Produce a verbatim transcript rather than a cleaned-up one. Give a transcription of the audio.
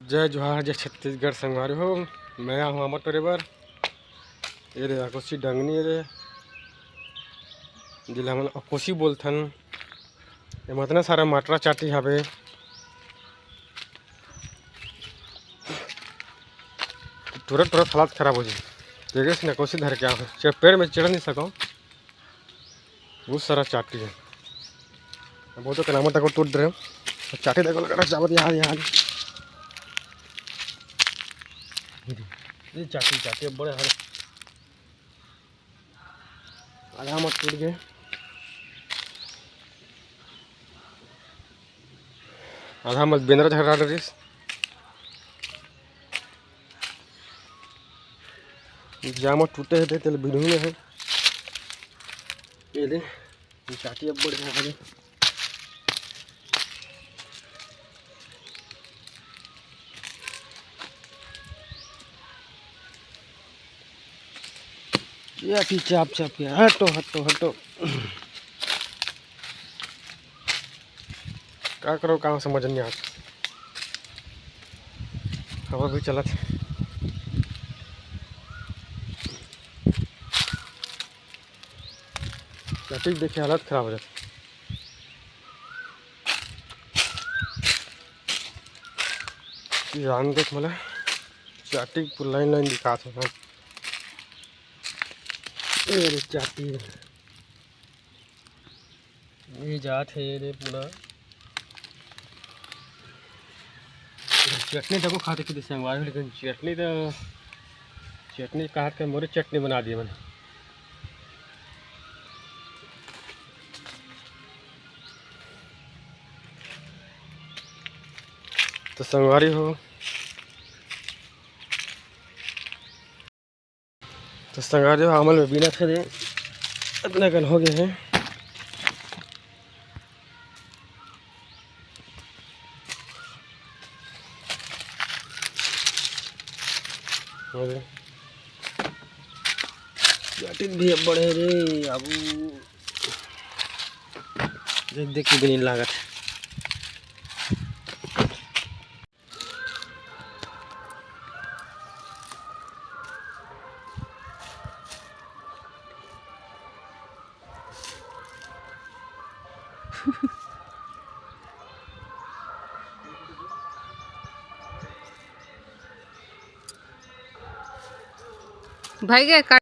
जय जोहार, जय छत्तीसगढ़ संगवारी हो। मैं आहूँ आमा टोरे बर। ये रे अकोसी डंगनी रे, जेला हमन अकोसी बोलथन। एमा अतना सारा मटरा चाटी हावे, टुरत टुरत हालत खराब हो जाही। देखे से अकोसी धर के आए हँव, पेड़ में चढ़ नहीं सकँव। बहुत सारा चाटी हे। बहुत तो कनामत तक टूट रहे। चाटी देखो लगा रहा, जावत यहाँ, यहाँ। ये चाटी, चाटी बड़े हर आधा मत टूट गए। आधा मत बेंदरा झगड़ा डरिस। जामा टूटे हे, तेल बिनहू में हे। ये दे, ये चाटी अब बढ़िया हे। ये अभी चाप चाप के हटो, हटो, हटो। का करो, काम समझ नहीं आता। हवा भी चलत हे। चाटी देखे हालत खराब हो जाता। जान देख मला चाटी पूरा लाइन लाइन दिखात हे। अरे चाटी। ये जात हे रे पूरा। चटनी तको खाते खाते संगवारी हो, लेकिन चटनी तो, चटनी काट के मोरे चटनी बना दिए मैंने। तो संगवारी हो, तो संगवारी हो, आमा ल बीनत हे दे, अतना कन हो गए हे। अरे, चाटी भी अब बढ़े रे बाबू। देख देख के बिनीन लागत हे। भाई गए का।